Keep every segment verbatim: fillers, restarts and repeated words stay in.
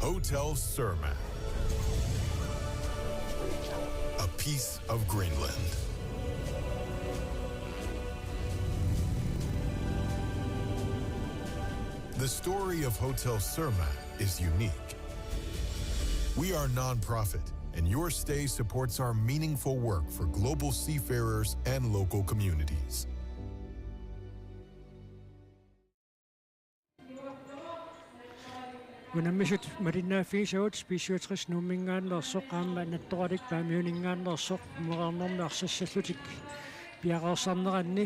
Hotel Surma. A piece of Greenland. The story of Hotel Surma is unique. We are non-profit, and your stay supports our meaningful work for global seafarers and local communities. Unammisut malinnaaffigisagut B syvogtres Nuumminngaanneersoq aamma Nattoralik Paamiuninngaanneersoq immaqarnermi arsassallutik piareersarneranni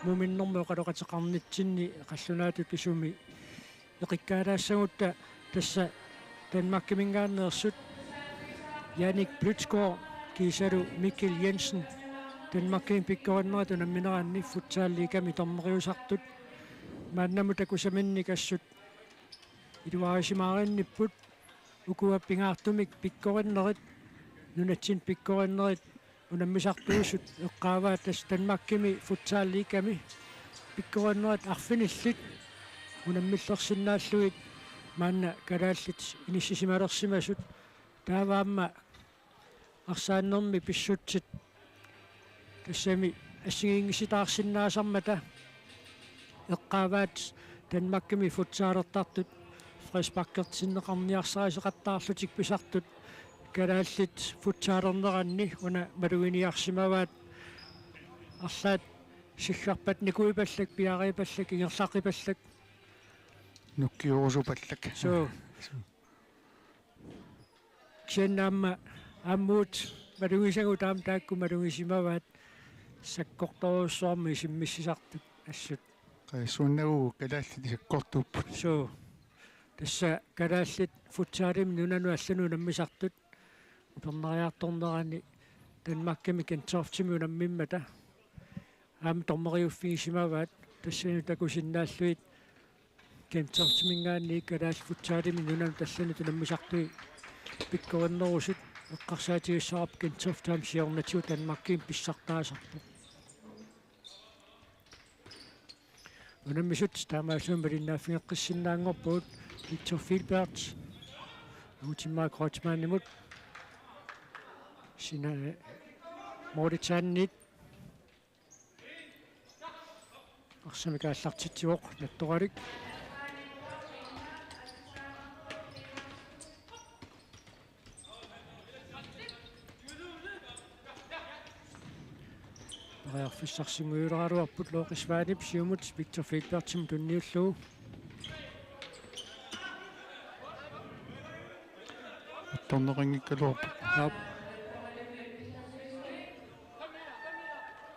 Muuminnermi oqaloqateqarnitsinni qallunaatut pisumi eqikkaalaassagutta tassa Danmarkiminngaanneersut Jannik Blytsgaard kiisalu Mikkel Jensen Danmarkimi pikkorinnerit unammineranni futsalliigami dommeriusartut maannamut takusaminnik assut iluarisimaarinnipput. Ukua pingaartumik pikkorinnerit, nunatsinni pikkorinnerit unammisartuusut eqqaavaat tassa Danmarkimi futsalliigami pikkorinnerit arfinillit unammillersinnaallugit maanna kalaallit inissisimalersimasut, taava aamma arsaannermi pissutsit tassami assigiinngisitaarsinnaasarmata eqqaavaat Danmarkimi futsalertartut frisparkertinneqarniarsariseqattaarlutik pisartut kalaallit futsalerneranni una maluginiarsimavaat. Arlaat siggarpat nikuipallak, piareerpallak, ingerlaqqipallak, nukkiorusupallak. Suu. Kisianni aamma ammut malugisagut aamma taakku malugisimavaat sakkortoorujussuarmik isimmissisartut assut. Qajassuunnagu kalaallit sakkortuupput. Suu. Tassa kalaallit futsalimi nunanut allanut unammisartut upernariartornerani Danmarkimi Gentoftemut unammimmata aamma dommeriuffigisimavaat, tassani takusinnaallugit Gentoftemingaanniit kalaallit futsalimi nunanut allanut unammisartui pikkorinnerusut. Eqqarsaatigissavarput Gentofte aamma siornatigut Danmarkimi pissartaasarpoq. Unammisut taamaalilluni malinnaaffigeqqissinnaanngorpugut. Victor Filbert angutimmarik Kreutzmannimut, sina målitsaanniit arsamik aallartitsivoq Nattoralik. Periarfissarsinnguuleraluarput Loke Svanep siumut Victor Filbertimut tunniullugu. Torneqanngikkaluarpoq. Aap.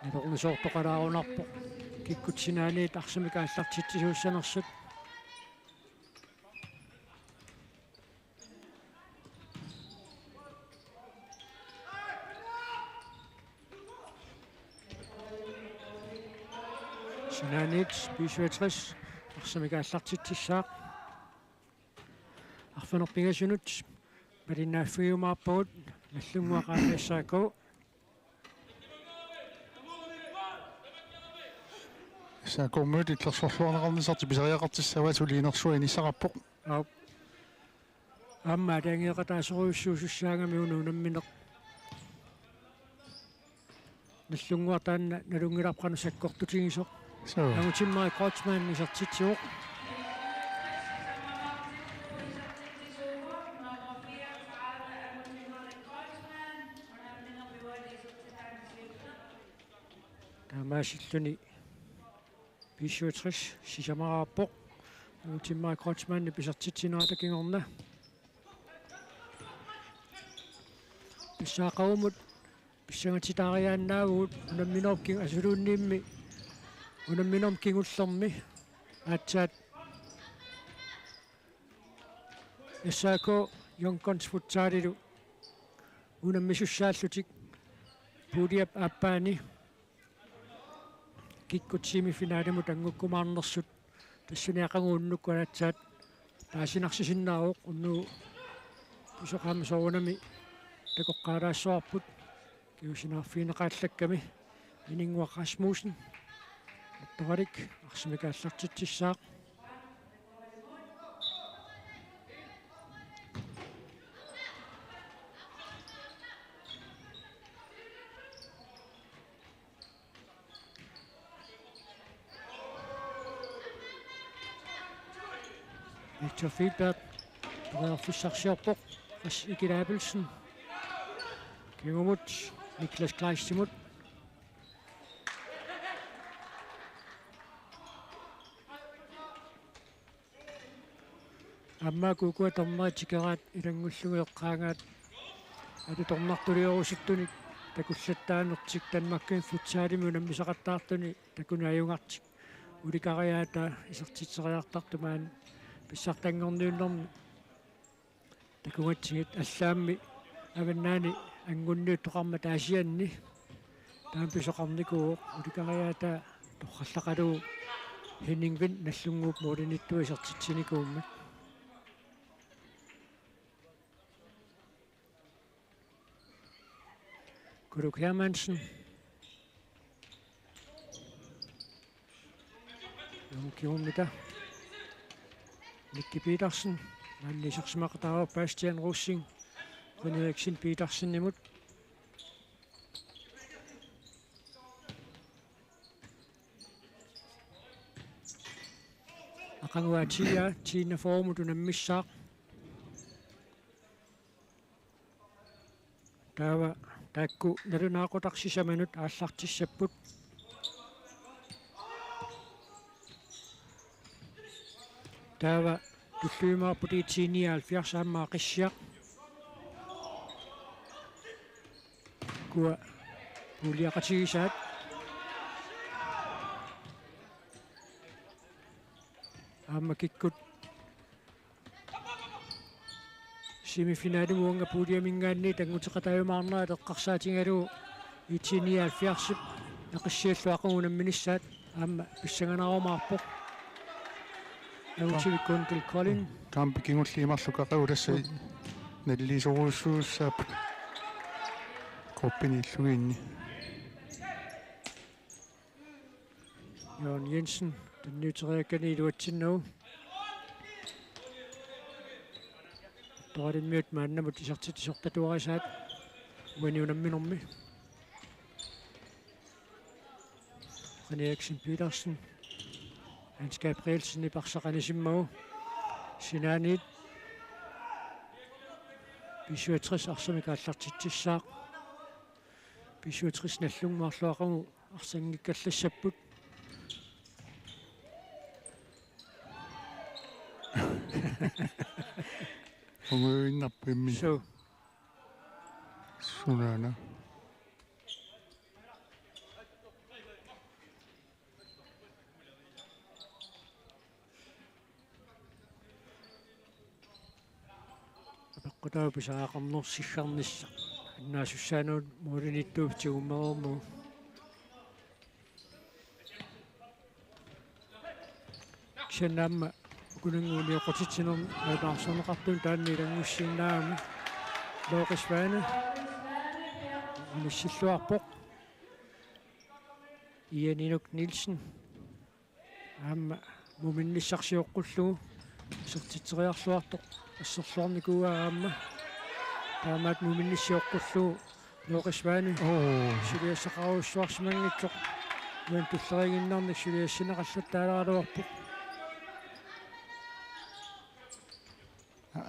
Nalornisoortoqalaarunarpoq. Kikkut sinaaniit arsamik aallartitsisuussanersut. Sinaaniit B syvogtres arsamik aallartitsissaaq. Arfineq-pingasunut malinnaaffigiumaarpagut Nagdlunguaq aamma S A K. S A K-miut illersorluarneqarnissartik pisariaqartissavaat, suli inersuaq inissaqarpoq. Aap. Aamma aalajangeeqataasorujussuusussaagami una unammineq. Nagdlunguaq taanna nalunngilarput qanoq sakkortutigisoq. Suu. Angutimmarik Kreutzmann isertitsivoq. Taamaasilluni B syvogtres sisamaraarpoq. Angutimmarik Kreutzmannip isertitsinerata kingorna. Tassa aqagumut pissangatitaariaannaavugut unamminerup king-, asuluunniimmi unamminermi kingullermi aatsaat S A K Young Guns Futsalilu unammisussaallutik puljep aappaani kikkut semifinalimut angukkumaarnersut. Tassani aqagu unnukkut aatsaat taasinarsisinnaavoq, unnugu pisoqaama soorunami takoqqaalaassavarput. Kingusinneqarfigineqaallakkami. Mininnguaq Rasmussen. Nattoralik arsamik aallartitsissaaq. Victor Filbert, periarfissarsiorpoq, Ras Ikilabelsen. Kingumut, Niklas Kleistimut. Aamma K K-p dommeri tikeraat ilanngullugit eqqaagaat atutornartuliorusuttunik takullattaanertik Danmarkimi futsalimi unammisaqattaartunik takuneq ajugartik. Ulikariaata isertitseriartartut maani pissartanngorniunnermi takugatsigit, allaammi avannaani angunniuttoqarmat Aasianni taama pisoqarnikuuvoq. Ulikariaata torrallaqalugu Henning Vind Nagdlunguup målimiittoq isertitsinikuummat. Kuluk Hermansen. Jon Kiumita. Nicky Petersen. Maanna isersimaqataavoq Bastian Rosing. René Eriksen Petersenimut. Aqagu atia, tiinna formut unammissaaq. Taava taakku nalunaaqutaq sisamanut aallartissapput. Taava tulluimaarput I T nioghalvfjerds aamma Aqissiaq. Ukua puuliaqatigisaat. Aamma kikkut semifinalimut uunga puuliaminngaanniit anguteqataajumaarnerat eqqarsaatigalugu I T nioghalvfjerdsip Aqissiallu aqagu unamminissaat aamma pissanganaarumaarpoq. Angutimi Kundal Kolding. Kampi kingulliit marluk aqagu tassa naliliisorujussuussaapput. Gruppini illugiinni. Jørgen Jensen, tunniuteriakkani iluatsinnagu. Toralimmiut maannamut isertitsisartatuarisaat uani unamminermi. René Eriksen Petersen. Hans Gabrielsen iparsaq anisimmagu. Sinaaniit. B syvogtres arsamik aallartitsissaaq. B syvogtres Nagdlunguarlu aqagu arsanngikkallassapput. Unguinnarpimmi. So. Sunaana. Apeqqutaavoq pisariaqarnersinnissaq. Annaasussaanut målimiittup tigummereermugu. Kisianni aamma ukunannguaq unioqqutitsinermi nalunaarsorneqartuni taanna ilanngussiinnaagami. Looqis Vaane. Unissilluarpoq. Ian Inuk Nielsen. Aamma muminnissaq sioqqullugu isertitseriarluartoq asserluarnikuuaa aamma. Taamaat muminneq sioqqullugu Looqis Vaane. Oo. Suliassaqarujussuarsimanngitsoq. Uani tulleriiginnarnik suliassinneqallattaalaaraluarpoq.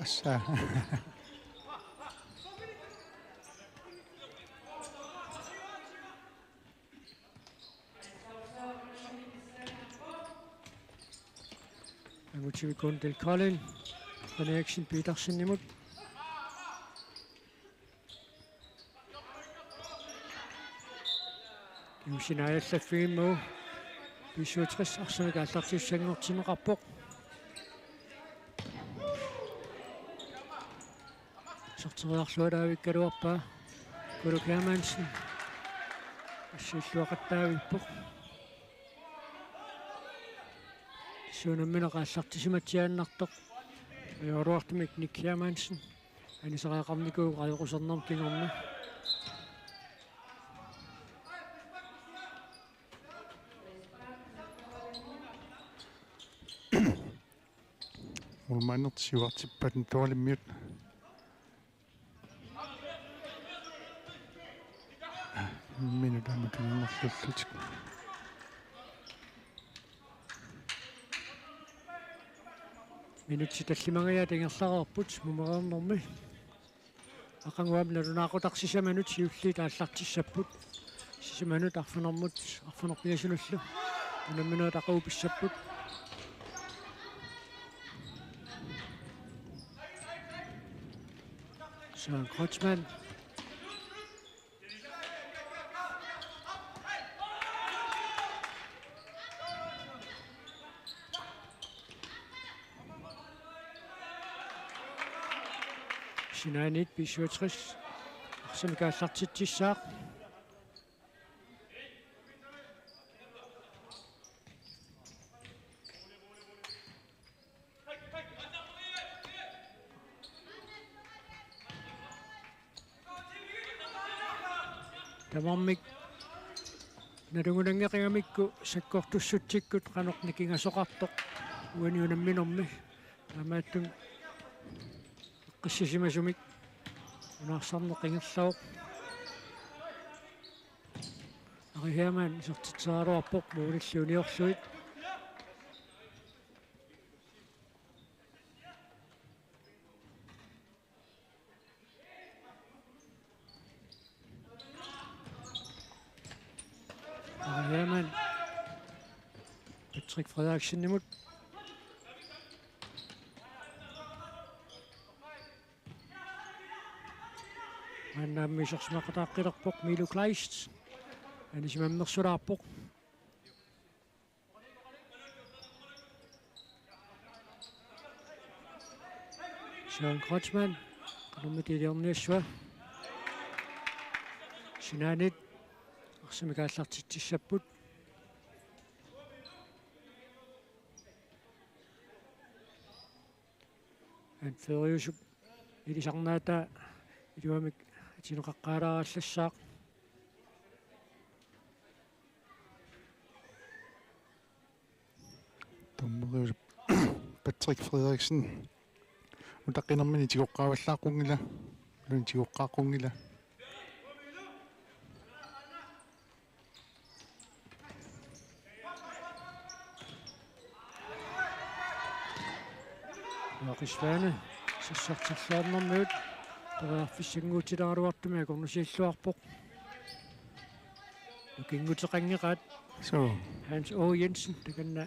Assa. Angutimi Kundal Kolding, René Eriksen Petersenimut. Iusinaajallaffigimmagu B syvogtres arsamik aallartissanngortinneqarpoq. Iserteriarlualaavikkaluarpaa Kuluk Hermansen. Assilluaqattaavippoq. Suunammineq aallartisimatsiaannartoq. Ajoraluartumik Nick Hermansen. Anisariaqarnikuuvoq ajoqusernermut kingorna. Målmandertik siuartippaat Toralimmiut. Minut aamma tunniullutik. Minutsit tallimangajaat ingerlareerput mumereernermi. Aqagu aamma nalunaaqutaq sisamanut siulliit aallartissapput. Sisamanut arfinermut, arfineq-pingasunullu unamminerit aqagu pissapput. Søren Kreutzmann. Sinaaniit B syvogtres arsamik aallartitsissaaq. Tamarmik nalugunanngeqingamikku sakkortussutsikkut qanoq nikingasoqartoq uani unamminermi. Taamaattumik eqqissisimasumik unaarsarneq ingerlavoq. Ari Hermann isertitseraluarpoq målillu uniorlugit. Ari Hermann. Patrick Frederiksenimut. Maanna aamma isersimaqataaqqilerpoq Milo Kleist. Anisimammersulaarpoq. Søren Kreutzmann, qanormita iliorniassava. Sinaaniit arsamik aallartitsissapput. Anføreriusup ilisarnaataa iluamik atineqaqqaalaarallassaaq. Dommeriusup Patrick Frederiksen. Utaqqinermini tigoqqaavallaaqunngilaq. Uluni tigoqqaaqqunngilaq. Joakim Svane, sassartilluarnermiut, periarfissannguutsileraluartumik akornusiilluarpoq. Nukinguteqanngeqaat. Suu. Hans O. Jensen, takanna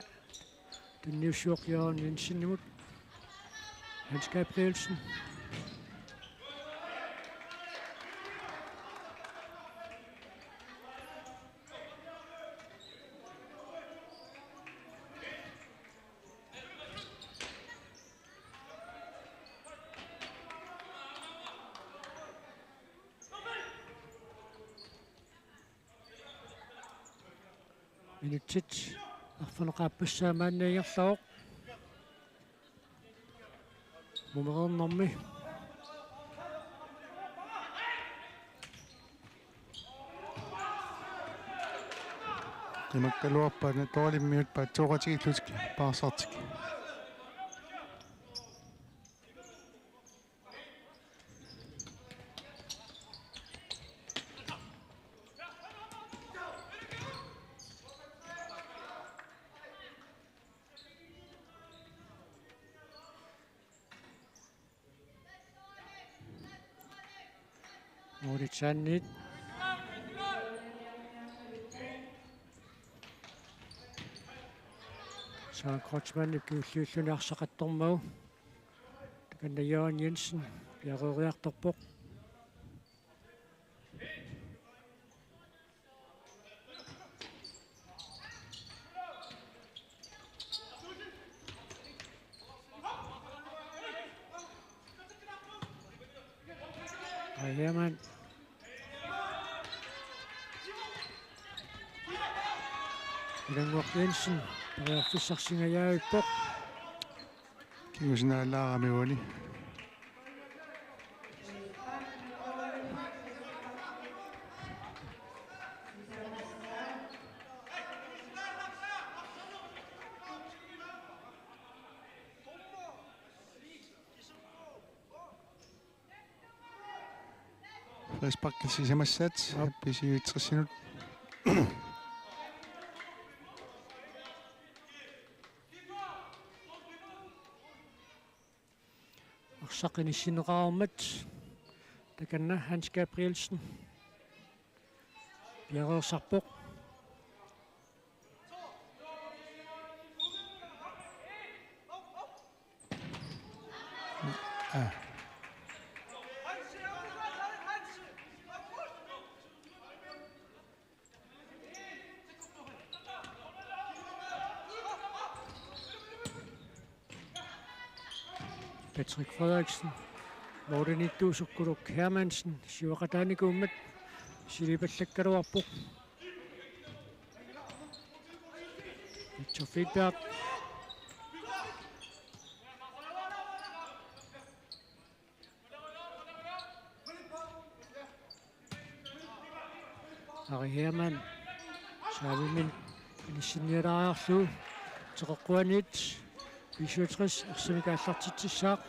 tunniussuaq Jørgen Jensenimut. Hans Gabrielsen. Minutsit arfineq-aappassaa maanna ingerlavoq. Mumereernermi. Qimakkaluarpaat Natolimmiut paatsooqatigiillutik paarsartik. Moritsanit. Søren Kreutzmannip kingulliulluni arsaq attormagu. Takanna Jørgen Jensen piareeriartorpoq. Ari Hermann. Ilannguaq Jensen periarfissarsingajaavippoq. Kingusinaalaarami uani. Frispark sisamassaat. Aap. B syvogtresinut. Arsaq inissinneqarmat takanna Hans Gabrielsen piareersarpoq. Patrick Frederiksen, Morten Ittuusukkuluk Hermansen, siuaqataanikuummat silipallakkaluarpoq. Victor Friberg. Ari Hermann. Saavimmin inissinnialaariarlugu. Teqeqquaniit B syvogtres arsamik aallartitsissaaq.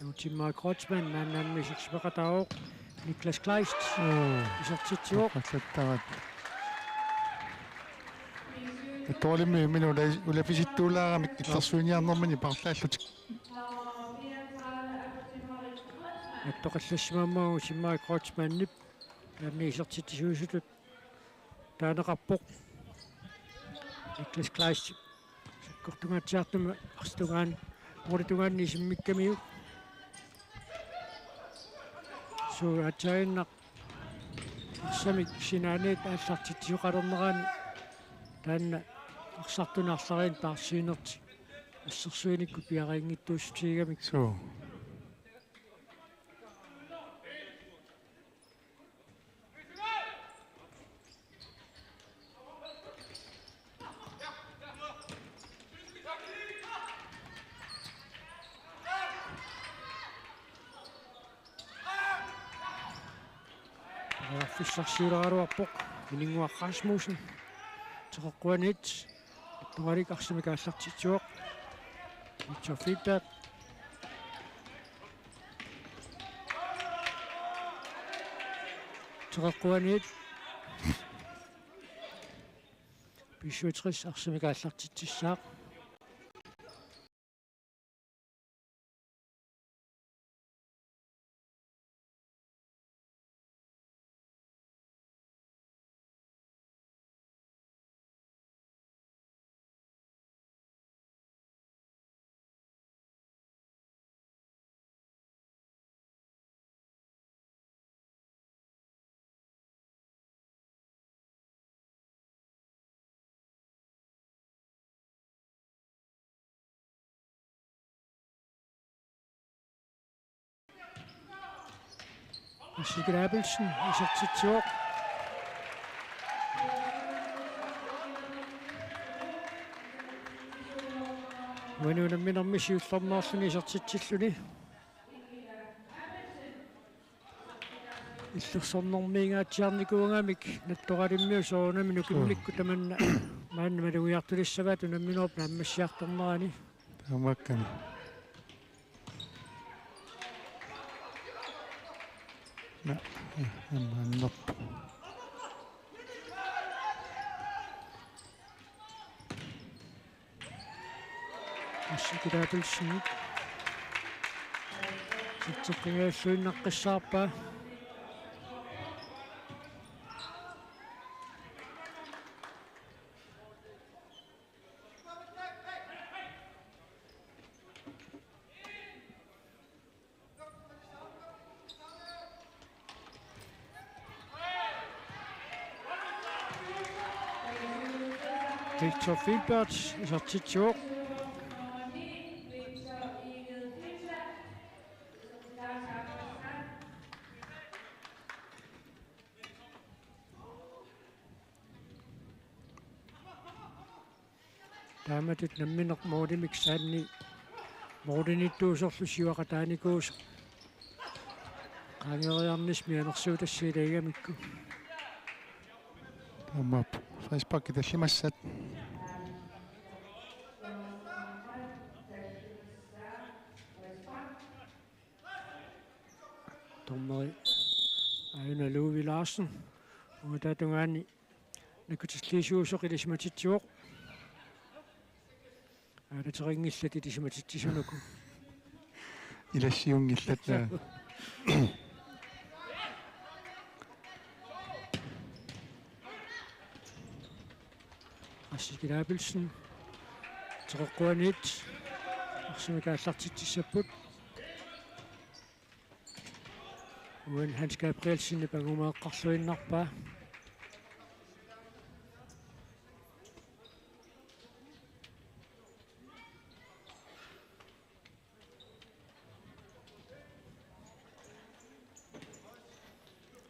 Utimma Kreutzmann maannammi isersimaqataavoq. Niklas Kleist. Isertitsivoq. Qallattarat. Atualimmi minu ula-, ulapisittulaaramik illersuiniarnermini paarlaallutik. Attoqallassimammagooq Utimma Kreutzmannip maanna isertitsisuusutut taaneqarpoq. Niklas Kleist. Sakkortungaatsiartumik arsatungaani, målip tungaani isimmikkamiuk. Suu, aatsaannaq arsamik sinaaniit aallartitsisoqalernerani taanna arsartunik arlariinnik paarsiinertik assersuinikkut piareerinngitsuussutigigamik. Suu. Periarfissarsiuleraluarpoq Ininnguaq Rasmussen. Teqeqquaniit. Attoralik arsamik aallartitsivoq. Victor Friberg. Teqeqquaniit. B syvogtres arsamik aallartitsissaaq. Asik Abelsen isertitsivoq. Uani unamminermi siullermeerluni isertitsilluni. Illersornermiingaatsiarnikuugamik Nattoralimmiut soorunami nukimmikkut tamanna maanna malugiartulissavaat unamminerup naammassiartornerani. Taamaakkami. Na, eh, annerpoq. Asik Abelsen. Sitseqqingajalluinnaqqissaarpaa. Victor Friberg isertitsivoq. Taamatut nammineq målimik saanni målinittuusorlu siuaqataanikuusoq. Qaangeeriarnissaq mianersuutassat ilagigamikku. Taamaappoq. Frisparkit tallimassat. Dommeri Aina Louvi Larsen. Uunga tungaani Nakkutilliisuusoq ilisimatitsivoq. Aalateriinngillat ilisimatitsisunut. Ilassiunngillat, naa. Rasmus Abelsen. Teqeqquaniit arsamik aallartitsissapput. Uani Hans Gabrielsenip angumeeqqarluinnarpaa.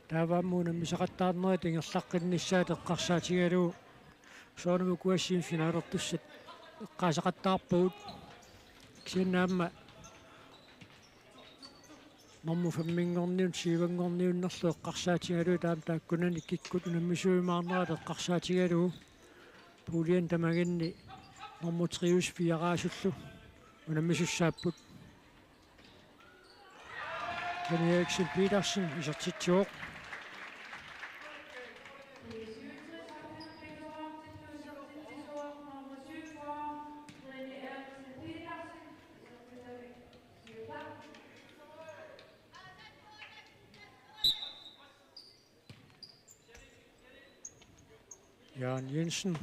Taava aamma unammisaqattaarnerit ingerlaqqinnissaat eqqarsaatigalugu soorunami ukua assigiinngitsut finaalertussat eqqaasaqattaarpagut. Kisianni aamma normu femminngorniunneq, syvinngorniunnerlu eqqarsaatigalugit aamma taakkunani kikkut unammisuujumaarnerat eqqarsaatigalugu puljeni tamaginni normu tre-usi fire-raasullu unammisussaapput. René Eriksen Petersen isertitsivoq. Jaan Jensen.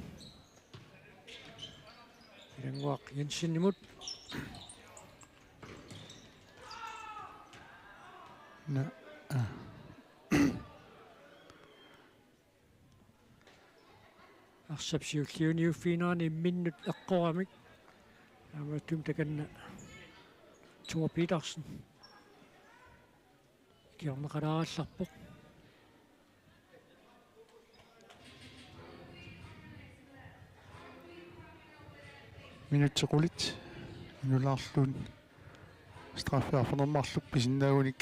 Ilannguaq Jensenimut. Naa. Arsap siulliuniuffiginerani imminnut eqqoramik. Aamma takanna Thor Petersen. Ikiorneqalaarallarpoq. Minutsit qulit. Inulaarluun. Straffe arfineq-marluk pisinnaagunik.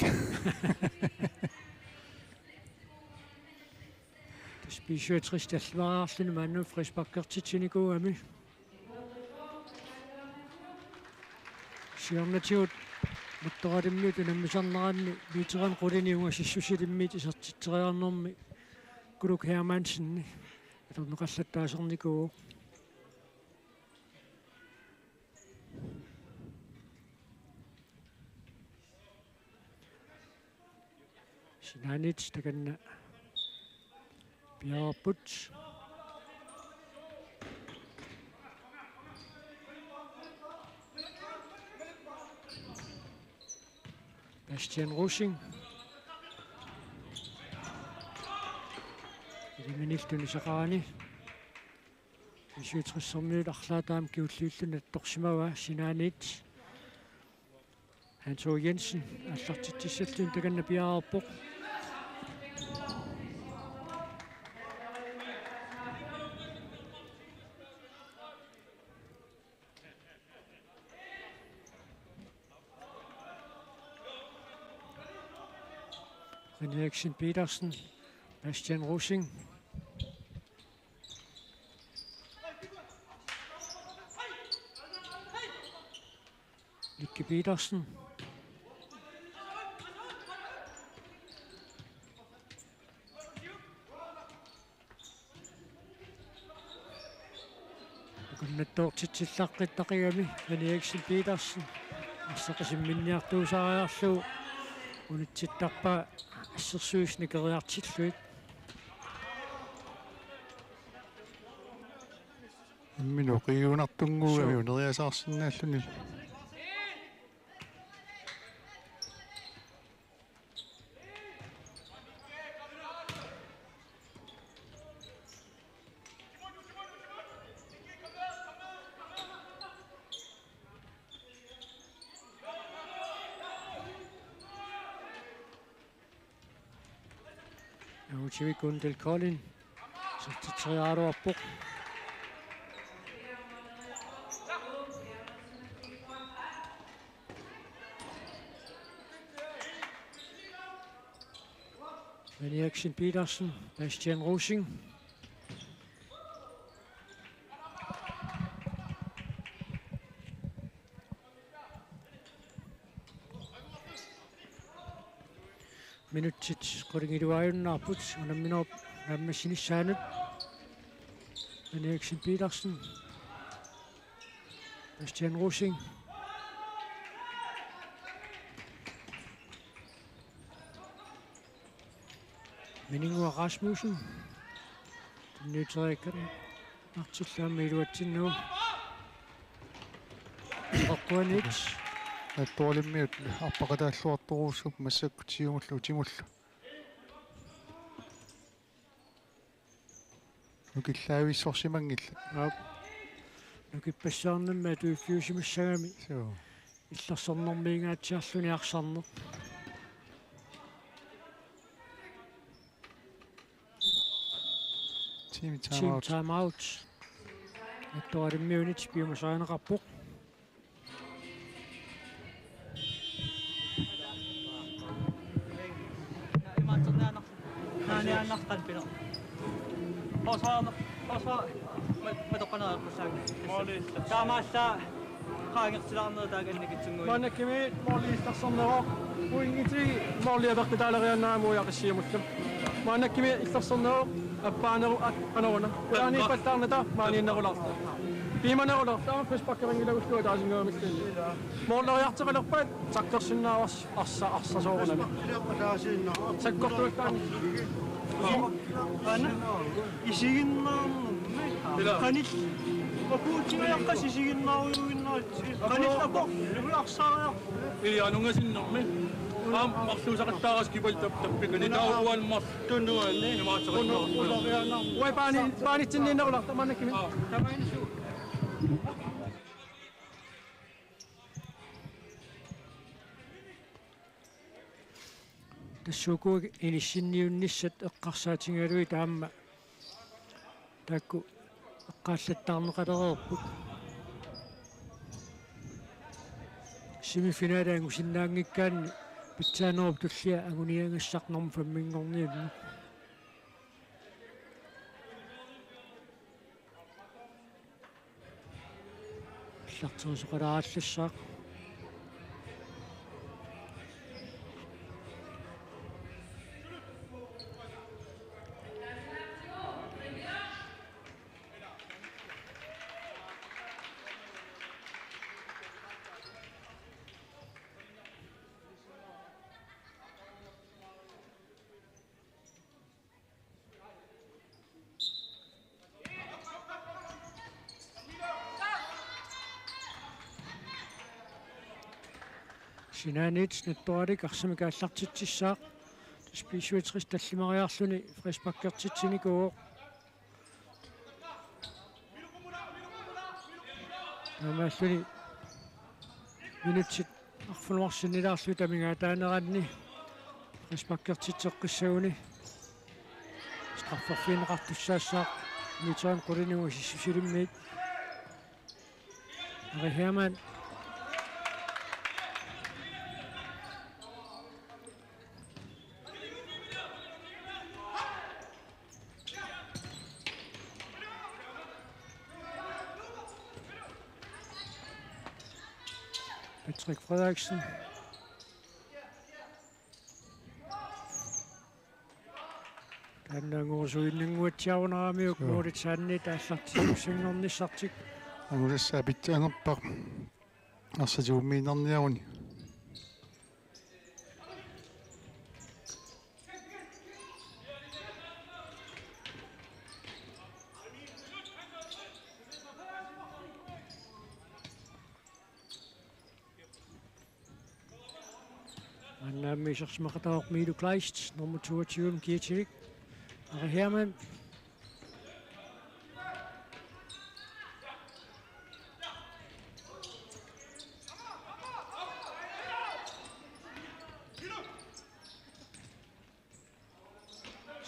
Tassa B syvogtres tallimariarluni maanna frisparkertitsinikuugami. Siornatigut Mattoralimmiut unammisarneranni meterit qulinik ungasissusilluunniit isertitseriarnermi Kuluk Hermansen atorneqallattaasernikuuvoq. Sinaaniit takanna piareerput. Bastian Rosing. Iliminillu tunisassaqarani. B syvogtres-ermiut arlaat aamma kingulliulluni nattorsimavaa, Sinaaniit. Hans O. Jensen aallartitsissalluni takanna piareerpoq. René Eriksen Petersen, Bastian Rosing. Nicky Petersen. Akunnattoortitsillaqqittarami René Eriksen Petersen. Arsaq isimminniartuusariarlugu unitsittarpaa assersuisut nikeriartillugit. Imminut qiiunartunnguugami. Suu. Uneriasaarsinnaalluni. Angutavik Kundel Kolding isertitseriaraluarpoq. René Eriksen Petersen, Bastian Rosing. Minutsit qulingiluaajunnaarput unamminerup naammassinissaanut. Eriksen Petersen. Bastian Rosing. Mininnguaq Rasmussen. Tunniuteriikkatta. Artillaammik iluatsinnagu. Eqquanit. Nattorlimmiut arpaqataalluartorujussuupput massakkut siumullu utimullu. Nukillaavissorsimanngillat. Aap. Nukippassuarnimmi atuiffiusimassagami. Suu. Illersornermiingaatsiarluni arsarneq. Team Team timeout. Timeout. Nattorlimmiunit piumasarineqarpoq. Imaattorniarnaq-, naaniarnaqaat pilo. Forsvar, forsvar. Ma-, matoqqaneeqqussaanga. Taamaasillaa qaangertilaarnerit taakku annikitsunnguit. Maannakkumi måli illersorneroq. Pointitik måli apeqqutaaleriaannarami ujaqissiamullu. Maannakkumi illersorneroq appaaneru-, at-, qanoruna. Ulaaniippallaarnata maaniinnerulaartoq. Piumanerulaartoq, aamma frisparkerinngilagullugu ataasinngaammikku. Måleriartoqalerpat sakkorsinnaavarsi arsa-, arsasoorunami. Sakkortuallaanngilaq. Aana? Isiginnaarnermi. Qanil-, akuutigaaqqas isiginnaarujuuginnaaritsi. Qanillappoq, arsaariarpoq. Ii, anungasinnermi. Aamma marluusaqattaarasi kipaltap tappikani. Taava uani marlunni. Tunuani. Imaattoqattaarpoq. Uai paani, paanitsinniinnerulaartoq maannakkumi. Aa. Tamaani suu. Tassa uku inissinniunnissat eqqarsaatigalugit aamma taakku eqqaallattaarneqalereerput. Semifinale angusinnaanngikkaanni pitsaanerup tullia anguniagassaq normu femminngorniunneq. Allarterisoqalaarallassaaq. Sinaaniit Nattoralik arsamik aallartitsissaaq. Tassa B syvogtres tallimariarluni frisparkertitsinikuuvoq. Taamaalilluni minutsit arfineq-marluk sinnilaarlugit amigaataaneranni frisparkertitseqqissaguni strafferfigineqartussaassaaq. Mitchell qulinimut sissusilimmiit. Ari Hermann. Patrick Frederiksen. Taanna angorusuinnannguatsiarunaramiuk. Suu. Målit saanniit aallartittussanngornissartik. Angusassaa pitsaanerpaq. Arsaq tigummiinnarniaruni. Maannaammi isersimaqataavoq Miilu Kleist, nummer toogtyve, kiitilik. Ari Hermann.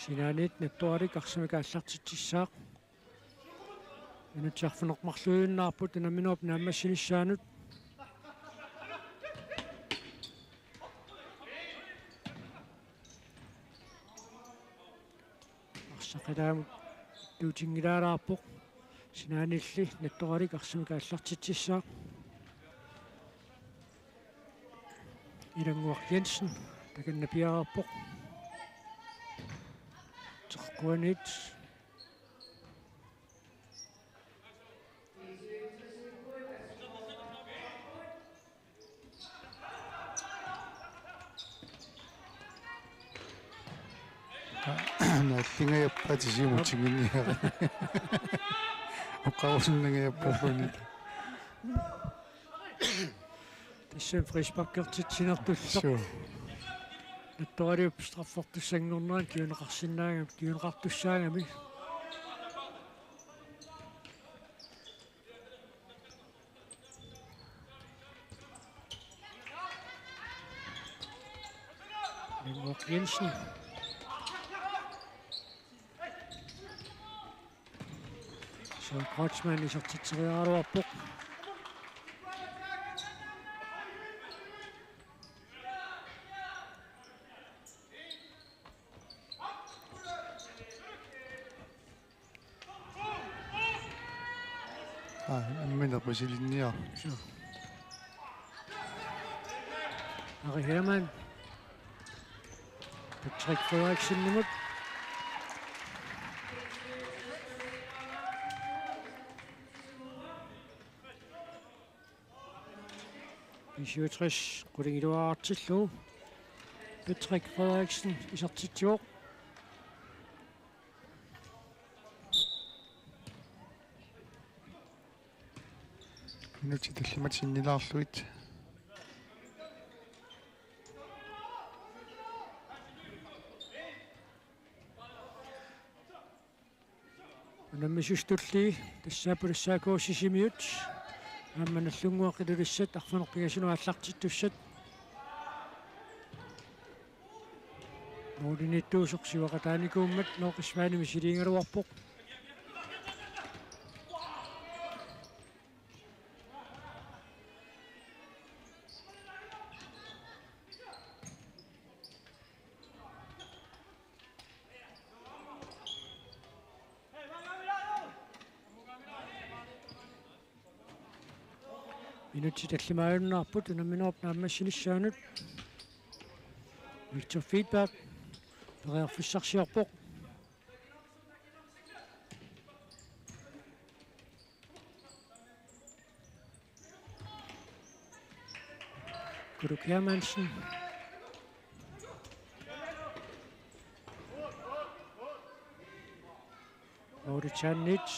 Sinaaniit Nattoralik arsamik aallartitsissaaq. Minutsit arfineq-marluinnaapput unamminerup naammassinissaanut. Arsaq ilaamut tuutinngilaalaarpoq. Sinaaniilli Nattoralik arsamik aallartitsissaaq. Ilannguaq Jensen takanna piareerpoq. Teqquaniit. Kingajappaat Siumup tiguniarluni. Oqarusunnangajappoq uani. Tassami frisparkertitsinertullu. Suu. Nattoraliup straffertussanngornerani kinguneqarsinnaagami, kinguneqartussaagami. Lennguaq Jensen. Søren Kreutzmann isertitseriaraluarpoq. Aa, nammineq misilinniarlugu. Suu. Ari Hermann. Patrick Frederiksenimut. B syvogtres qulingiluaartillugu. Patrick Frederiksen isertitsivoq. Minutsit tallimat sinnilaarlugit. Unammisut tulliit, tassaapput S A K Sisimiut aamma Nagdlunguaq Ilulissat arfineq-pingasunut aallartittussat. Målimiittuusoq sivaqataanikuummat Nooq Svane misiliigaluarpoq. Minutsit tallimaajunnaarput unamminerup naammassinissaanut. Victor Friberg periarfissarsiorpoq. Kuluk Hermansen. Otte Tjernit.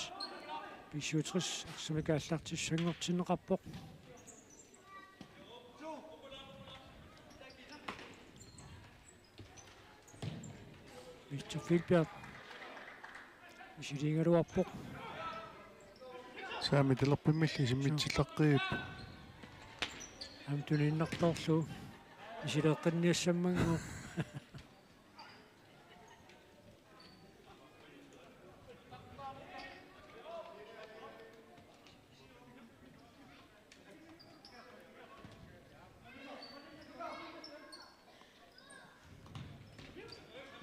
B syvogtres arsamik aallartissanngortinneqarpoq. Victor Friberg. Misiliigaluarpoq. Saami talerpimmilli isimmitsillaqqiippoq. Aamma tuniinnartoorlugu. Misileeqqinniassammannguaq.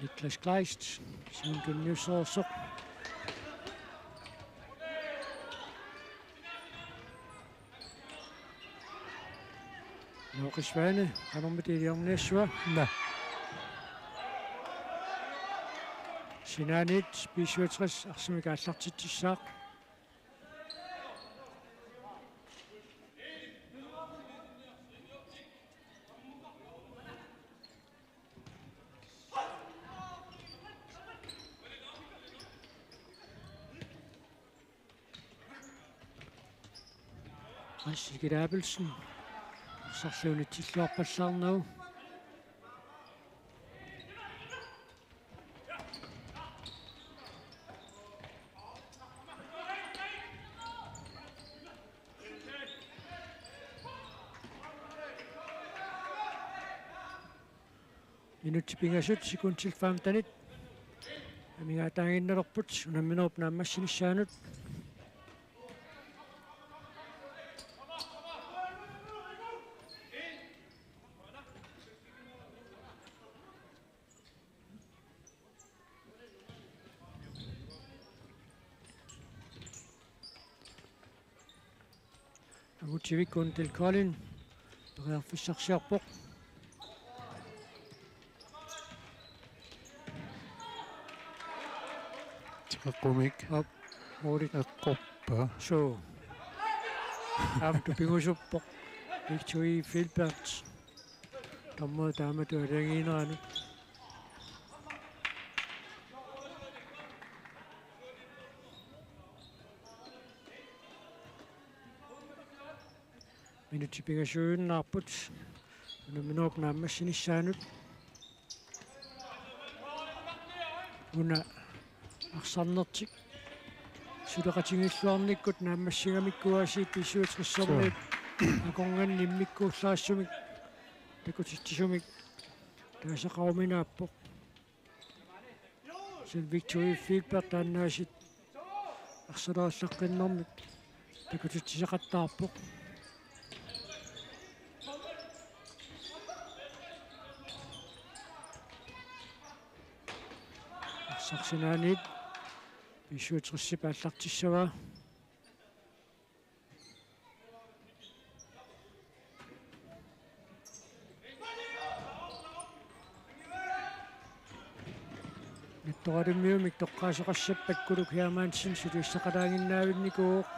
Niklas Kleist, siumut tunniussasoq. Nooq Svane, qanormita iliorniassava? Naa. Sinaaniit B syvogtres arsamik aallartitsissaaq. Hans Sigurd Abelsen. Arsarluunniit illuarpallaarnagu. Minutsit pingasut sekundit femtenit. Amigaataaginnalerput unamminerup naammassinissaanut. Angutivik Kundel Kolding periarfissarsiorpoq. Teqeqqumik. Aap, målit. Eqqorpa. Suu. Aamma tupigusuppoq. Victor Friberg. Taama taamatut aalajangiineranut. Minutsit pingasuujuinnaapput unamminerup naammassinissaanut. Una arsarnertik suleqatigiilluarnikkut naammassigamikku aasiit B syvogtressermiut akornanni immikkuullaassummik takutitsisumik taasaqaruminaappoq. Sen Victoria Filbert taannaasiit arsalerillaqqinnermik takutitsisaqattaarpoq. Arsaq sinaaniit B syvogtresip aallartissavaa. Nettoralimmiumik toqqaasoqassappat Kuluk Hermansen suliassaqalaaginnaavinnikuuvoq.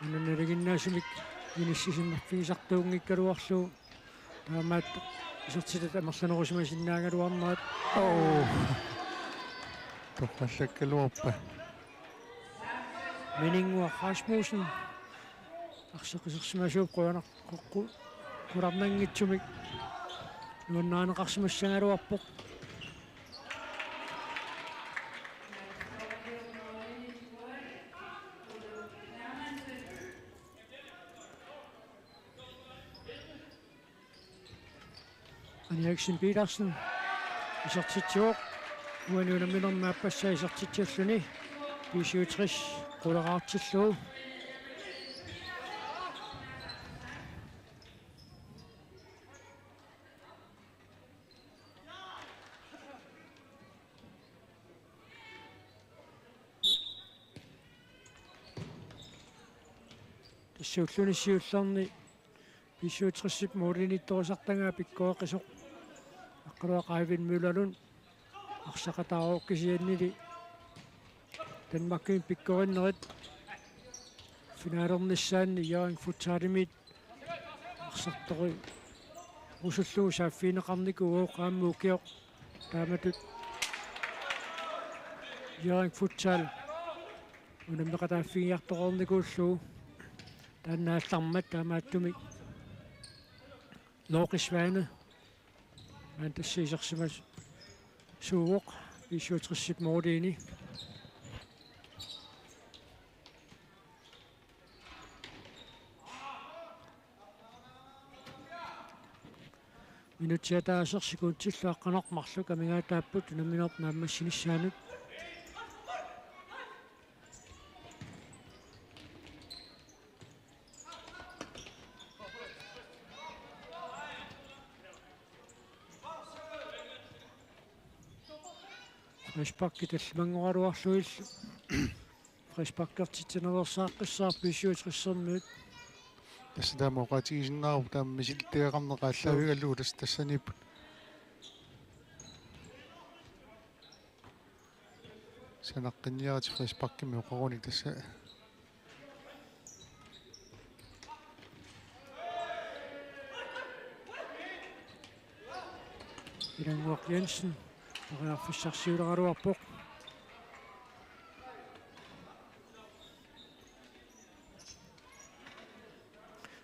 Una nalinginnaasumik inissisimaffigisartuunngikkaluarlugu. Taamaattoq isertitat amerlanerusimasinnaagaluarnerat. Oo. Torrallakkaluarpa. Mininnguaq Rasmussen. Arsaq isersimasuup qujanaq-, qu-, qu-, qularnanngitsumik nuannarineqarsimassagaluarpoq. Aniaksen Petersen isertitsivoq. Uani unamminermi aappassaa isertitsilluni B syvogtres quleraartillugu. Tassa ulluni siullerni B syvogtresip målimiittorisartagaa pikkoreqisoq Aqqaluaq Eivind Møllerlund arsaqataavoq, kisiannili Danmarkimi pikkorinnerit finalernissaanni Hjørring Futsalimiit arsartorusullugu saaffigineqarnikuuvoq, aamma ukioq taamatut Hjørring Futsal unammeqataaffigiartoqarnikuullugu. Taanna aallarmat taamaattumik Lorge Svane maanna tassa isersimasuuvoq B syvogtresip måliini. Minutsit ataaseq sekundillu aqqaneq-marluk amigaataapput unamminerup naammassinissaanut. Frisparki tallimanngoraluarlugillu. Frisparkertitsinereersaaqqissaarpoq B syvogtressermiut. Tassa taama oqaatigisinnaavarput, taama misilittagaqarneq aallaavigalugu tassa tassaniipput. Sanaqqinniaratik frisparkimik oqarunik tassa. Ilannguaq Jensen periarfissarsiuleraluarpoq.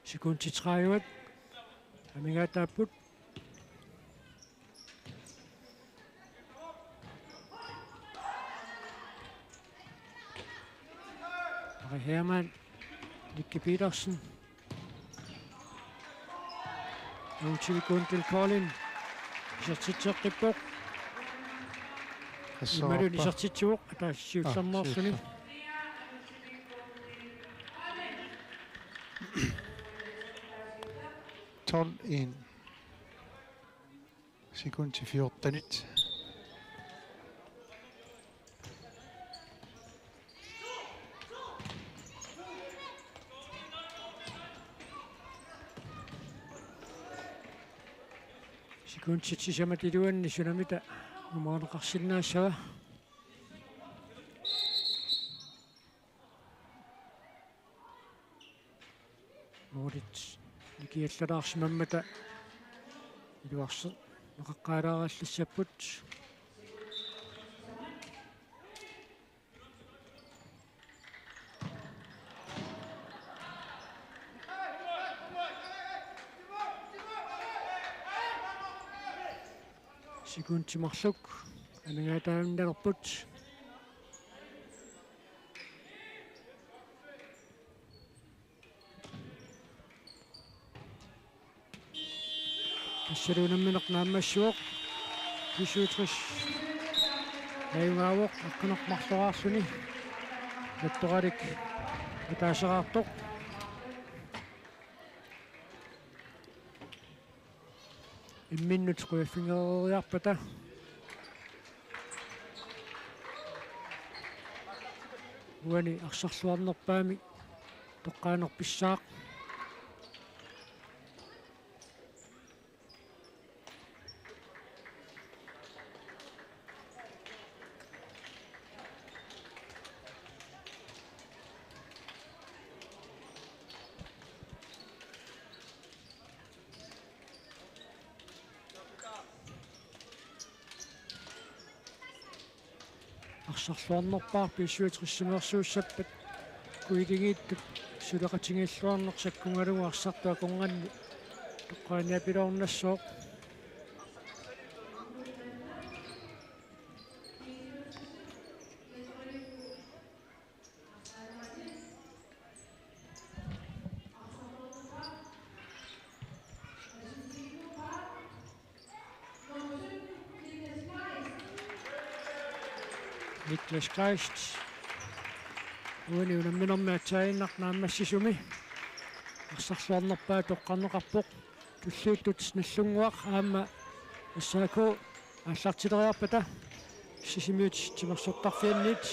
Sekundit tredive amigaataapput. Ari Hermann, Nicky Petersen. Uutilik Guntil Kolding. Isertitseqqippoq. Imaluunniit isertitsivoq, ataasiarlugu siullermeerluni. Tolv en. Sekund til fjorten. Sekundit sisamat iluanni sunamita numerineqarsinnaassava. Målit nikiallalaarsimammata iluarseqaqqaalaarallassapput. Sekundit marluk amigaataavinnalerput. Tassalu unammineq naammassivoq. B syvogtres ajugaavoq, aqqaneq-marloraarluni nettoralik ataaseraartoq. Imminnut qujaffigereeriarpata. Uani arsarluarnerpaamik toqqaanerpissaaq. Arsarluarnerpaaq B syvogtres-imeersuussappat, kuiligiittut suleqatigiilluarneq sakkugalugu arsartut akornanni toqqaaniapiloornassooq. Niklas Kleist. Uani unamminermi aatsaannaq naammassisumi arsarluarnerpaaq toqqarneqarpoq. Tulliuttut Nagdlunguaq aamma S A K aallartileriarpata Sisimiut timersortarfianniit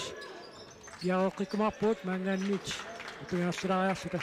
piareeqqikkumaarpugut maanngaanniit apigaarlulaariarluta.